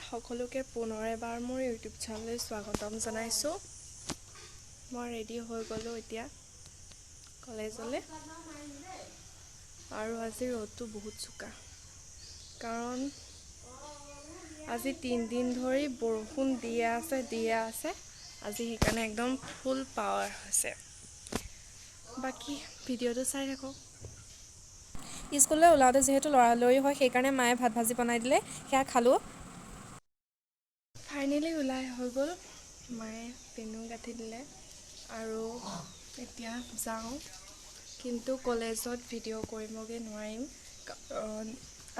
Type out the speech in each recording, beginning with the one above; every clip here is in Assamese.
সকলোকে পুনৰ এবাৰ মোৰ ইউটিউব চেনেললৈ স্বাগতম জনাইছোঁ। মই ৰেডি হৈ গ'লোঁ এতিয়া কলেজলৈ। আৰু আজি ৰ'দটো বহুত চোকা, কাৰণ আজি 3 দিন ধৰি বৰষুণ দিয়ে আছে, দিয়ে আছে। আজি সেইকাৰণে একদম ফুল পাৱাৰ হৈছে। বাকী ভিডিঅ'টো চাই থাকক। স্কুললৈ ওলাওঁতে যিহেতু লৰালৰি হয়, সেইকাৰণে মায়ে ভাত ভাজি বনাই দিলে, সেয়া খালোঁ। ফাইনেলি ওলাই হৈ গ'ল। মায়ে পেনো গাঁঠি দিলে আৰু এতিয়া যাওঁ। কিন্তু কলেজত ভিডিঅ' কৰিবগৈ নোৱাৰিম, কাৰণ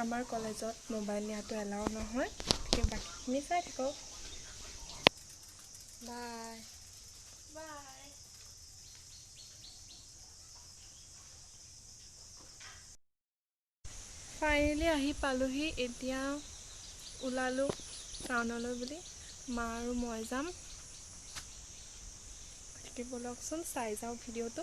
আমাৰ কলেজত মোবাইল নিয়াটো এলাউ নহয়। গতিকে বাকীখিনি চাই থাকক। বাই। বাই। ফাইনেলি আহি পালোহি। এতিয়া ওলালোঁ টাউনলৈ বুলি। মা আৰু মই যাম। গতিকে ব'লকচোন, চাই যাওঁ ভিডিঅ'টো।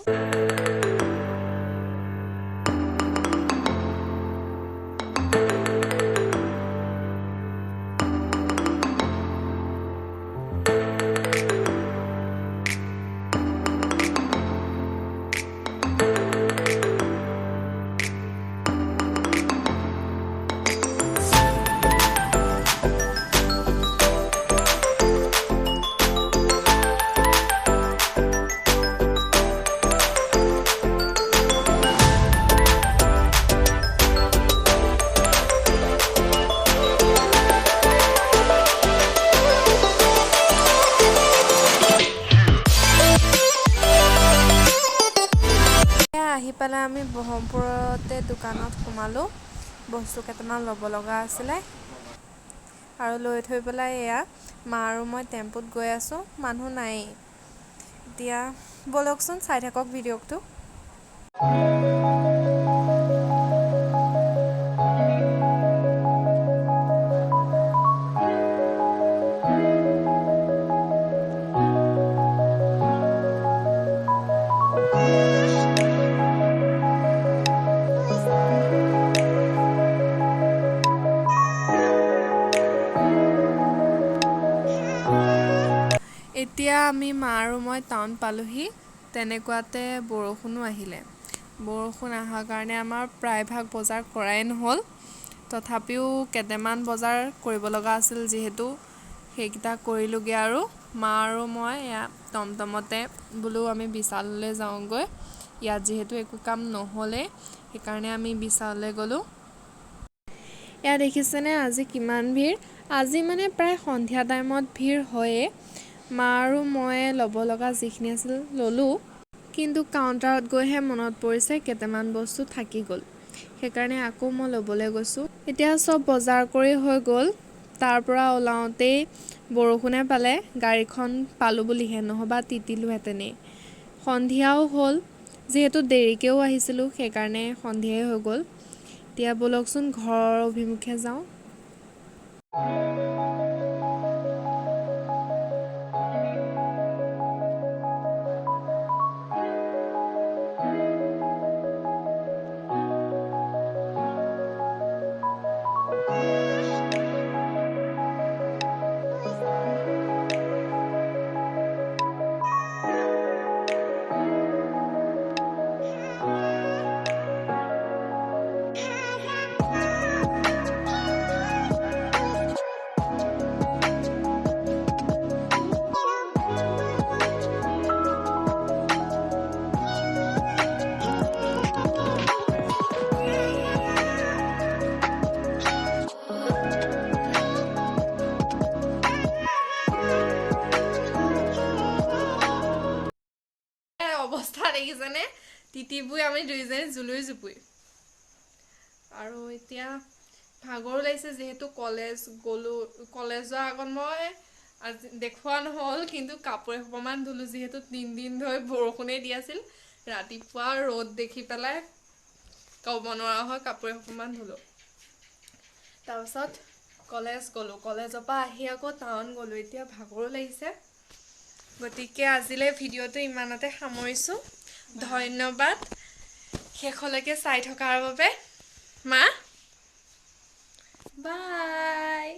এয়া আহি পেলাই আমি ব্ৰহ্মপুৰতে দোকানত সোমালোঁ। বস্তু কেইটামান ল'ব লগা আছিলে আৰু লৈ থৈ পেলাই এয়া মা আৰু মই টেম্পুত গৈ আছোঁ। মানুহ নায়েই। এতিয়া ব'লকচোন, চাই থাকক ভিডিঅ'টো। এতিয়া আমি মা আৰু মই টাউন পালোহি। তেনেকুৱাতে বৰষুণো আহিলে। বৰষুণ অহাৰ কাৰণে আমাৰ প্ৰায়ভাগ বজাৰ কৰাই নহ'ল। তথাপিও কেইটামান বজাৰ কৰিব লগা আছিল যিহেতু, সেইকেইটা কৰিলোঁগৈ। আৰু মা আৰু মই এয়া টমটমতে বোলো আমি বিশাললৈ যাওঁগৈ। ইয়াত যিহেতু একো কাম নহ'লেই, সেইকাৰণে আমি বিশাললৈ গ'লোঁ। এয়া দেখিছেনে আজি কিমান ভিৰ? আজি মানে প্ৰায় সন্ধিয়া টাইমত ভিৰ হয়েই। মা আৰু মই ল'ব লগা যিখিনি আছিল ল'লোঁ, কিন্তু কাউণ্টাৰত গৈহে মনত পৰিছে কেইটামান বস্তু থাকি গ'ল। সেইকাৰণে আকৌ মই ল'বলৈ গৈছোঁ। এতিয়া চব বজাৰ কৰি হৈ গ'ল। তাৰ পৰা ওলাওঁতেই বৰষুণে পালে। গাড়ীখন পালোঁ বুলিহে, নহ'বা তিতিলোহেঁতেনেই। সন্ধিয়াও হ'ল, যিহেতু দেৰিকৈও আহিছিলোঁ, সেইকাৰণে সন্ধিয়াই হৈ গ'ল। এতিয়া ব'লকচোন, ঘৰৰ অভিমুখে যাওঁ। অৱস্থা দেখিছেনে? তিতিবুৰি আমি দুইজনী জুলুৰি জুপুৰি। আৰু এতিয়া ভাগৰো লাগিছে, যিহেতু কলেজ গ'লোঁ। কলেজ যোৱাৰ আগত মই আজি দেখুওৱা নহ'ল, কিন্তু কাপোৰ এসোপামান ধুলোঁ। যিহেতু 3 দিন ধৰি বৰষুণেই দি আছিল, ৰাতিপুৱা ৰ'দ দেখি পেলাই ক'ব নোৱাৰা হয় কাপোৰ এসোপামান ধুলোঁ। তাৰপাছত কলেজ গ'লোঁ, কলেজৰ পৰা আহি আকৌ টাউন গ'লোঁ। এতিয়া ভাগৰো লাগিছে। গতিকে আজিলৈ ভিডিঅ'টো ইমানতে সামৰিছোঁ। ধন্যবাদ শেষলৈকে চাই থকাৰ বাবে। মা, বাই।